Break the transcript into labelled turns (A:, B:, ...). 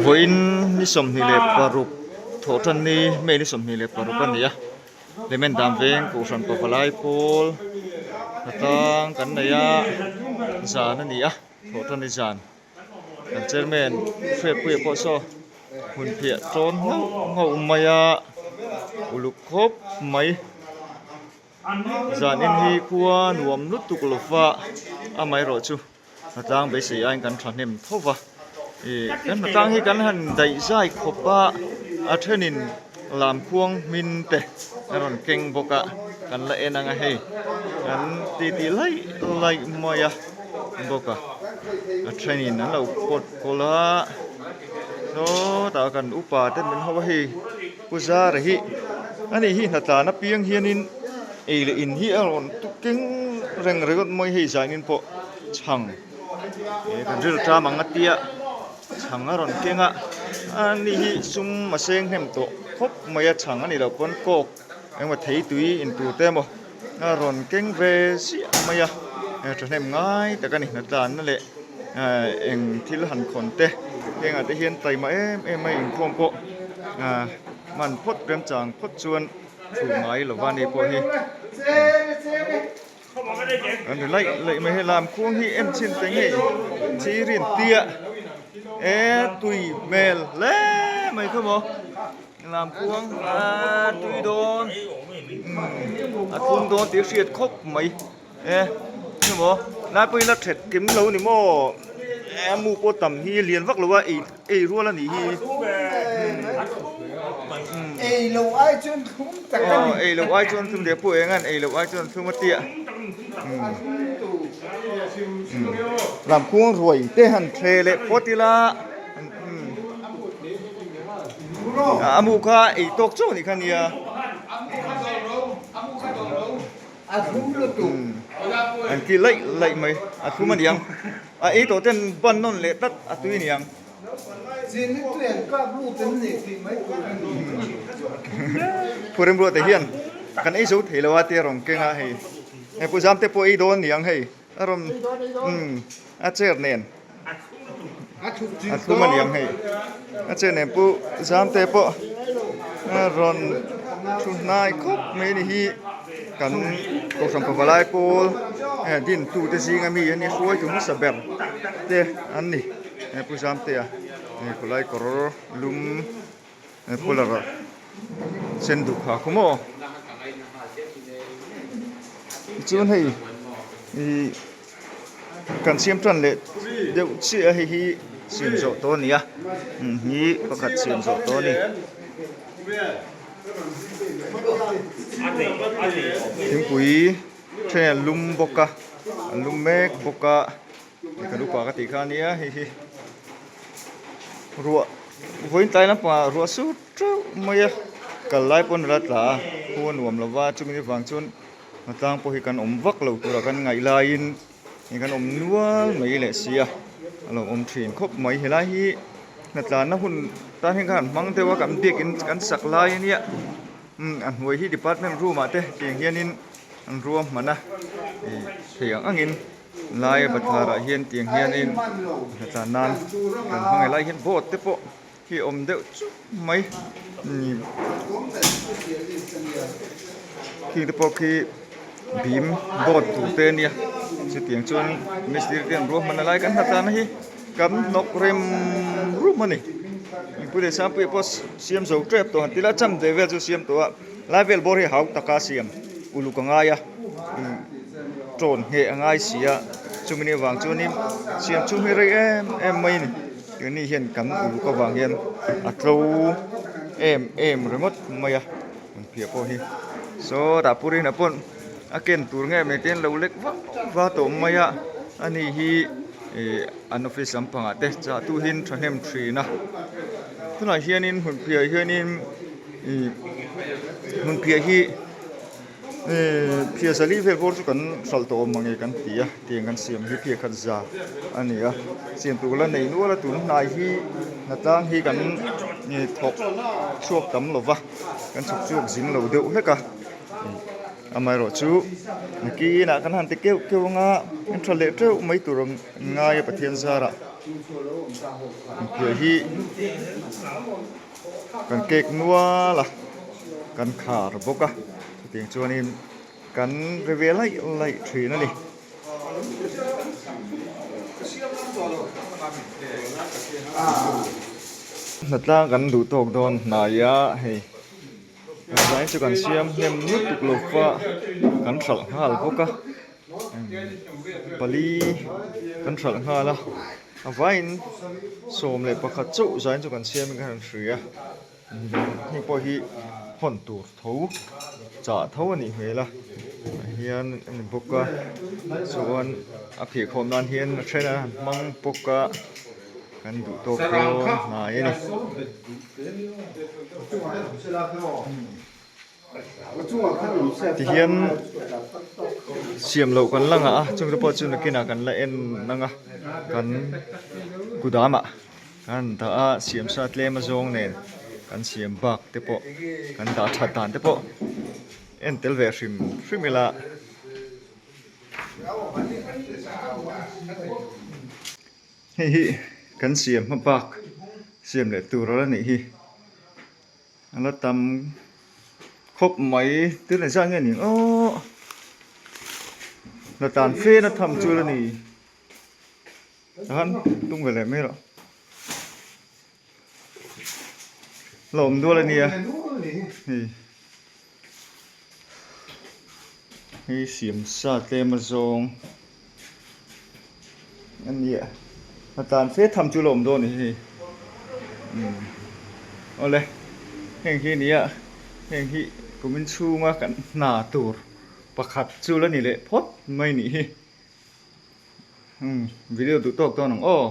A: Vawiin ni 26 thawhtan ni May ni 26 a ni a Hlimen dan veng Kohhran Pavalai pawl hna tlang kan nei a zan a ni a thawhtan ni zan kan chairman Hriatpuia pawh saw hmun phiah tawn nghauh nghauh mai a uluk khawp mai. Zan in hi khua nuam lutuk lo va amaherawh chu hnatlang beisei aiin kan thahnem tho va ih kan hnatlang hi kan han daih zai khawp a a thenin lamkhuang hmin te a rawn keng bawk a kan la en ang a hei kan titi laih laih mai a bawk a a thenin an lo pawt kawl a sawtah kan upa te min ho a hei. Pu Zara hi ani hi hnatlan apiang hianin ei leh in hi a rawn tuk keng reng ringawt mai hei zanin pawh chhang eh kan rilru ṭam ang a tia chhang a rawn keng a ani hi sum a seng hnem tawh khawp mai a chhang a nih loh pawn kawk engemaw thei tui in tur te emaw a rawn keng ve ziah mai a thahnem ngai tak a ni hnatlanna leh eng thil han khawn te hengah te hian taima em em a inkhawm pawh hman phawt remchang phawt chuan thu ngai lo va ni pawh hi an ri laih laih mai hei lam khuang hi en chhin te ngei chirin tia e tui hmel hle mai kha maw lam khuang a tui dawn a thlum dawn tih a hriat khawp mai. E ni maw lai pawhin la that kim lo ni maw e mu pawh tam hi lian vak lo a ei ei rual a nih hi
B: ei lo ai chuan thlum tak a ni
A: ei lo ai chuan thlum leh pawh eng an ei lo ai chuan thlum a tia lamkhuang ruai te han thle leh phawt ila a mu kha ei tawk chauh a nih kha nia.
B: A thlum lutuk.
A: An ti laih laih mai. A thlum a niang. A ei tawh ten ban nawn leh tlat a tui niang.
B: Chini tui an kap lut an ni tih mai tur a ni.
A: Phurem ruah te hian kan ei zo thei lo a tia rawn keng a hei. Hei Pu Zamte pawh ei dawn niang hei. A rawn umm a chair nen. A thlum a niang hei. A chair nen Pu Zamte pawh a rawn thu hnai khawp mai a ni hi. Kan Kohhran Pavalai pawl din tute zinga mi a ni hruaitu hmasa ber te an ni. Pu Zamtea khawlai kawr lum cooler sen duh kha khaw maw. Tichuan hei ih kan siam tan leh deuh chiah a hei hi siam zawh tawh a ni a hi pakhat siam zawh tawh a ni. Thingpui then an lum bawk a an lum mek bawk a kan upa ka tih kha a nia hei hi ruah vawiin tlai lampangah ruah sur teuh mai a kal lai pawn a la tla a khu a nuam lo va chumi avang chuan hnatlang pawh hi kan awm vak lo tura kan ngaih laiin Hei kan awm nual mai leh si a a lo awm thin khawp mai helai hi hnatlanna hun tan hian khan hmang deuh a kan biakin kan sak lai a nia umm a hnuai hi department room ah te tiang hianin an ruahman a ih thei ang angin lai bathlar ah hian tiang hianin hnatlan nan kan hmang helai hian board te pawh hi a awm deuh chuk mai khing te pawh khi bim board tur te ania chutiang chuan mistiri te an ruahman a lai kan hnatlan hi kan hnawk rem rum a ni mipui leh sangpuia pawh siam zo tep tawh han ti la cham ve vel chu siam tawh a lai vel bawr hi hau taka siam uluk a ngai a tawn ngheh a ngai si a chumi ni avang chuanin siam chhung hi rei em em mai a ni. Keini hian kan uluk avang hian a tlo em em ringawt mai a hmun phiah pawh hi saw tah purina pawn a ken tur nge mai te an lo lek vak vak tawh mai a ani hi ih an office lampangah te chah tu hi an thahnem thin a tunah hianin hmun phiah hianin ih hmun phiah hi. Phiah zali vel bawr chu kan hralh tawh awm mange kan ti a tiang kan siam hi phiah khat za a ni a siam tur la nei nual a tun hnai hi hnatlang hi kan thawk chhuak tam lo va kan chhawk chhuak zing lo deuh hlek a amaherawh chu nakinah kan han ti keuh keuh anga kan tha leh teuh mai tur ang ngai a Pathian zarah. Inphiah hi kan cake nual a, kan khar bawk a, chutiang chuanin kan ri ve laih laih thin a ni. Hnatlang kan duh tawk dawn hnai a hei zai chu kan siam hnem lutuk lo va kan hralh nghal bawk a pali kan hralh nghal a a vaiin 11 chauh zai chu kan siam in ka han hria. Hei pawh hi hawn tur tho chah tho a nih hmel a tah hian a ni bawk a chuan a phehkhawm nan hian a then a han hmang bawk a kan duh tawk dawn hnai a ni. Tihian siam loh kan la ngah a chung te pawh chu nakinah kan la en ang a kan kudamah. Kan dah a siam sa tlem a zawng nen kan siam bak te pawh kan dah that dan te pawh en tel ve hrim hrim ila. Hei hi kan siam hma bak siam leh tur ala nih hi a la tam khawp mai thil engzat nge ni aw la tan fe na tham chu la ni. Tahan tung ve leh mai rawh. La awm dual a nia. Hei. Hei siam sa tlem a zawng a nia. A tan fe tham chu la awm dawn a ni hei. Umm awle heng hi nia heng hi kumin chhunga kan hna tur pakhat chu la ni leh phawt mai nih hi. Umm video duh tawk dawn ang aw.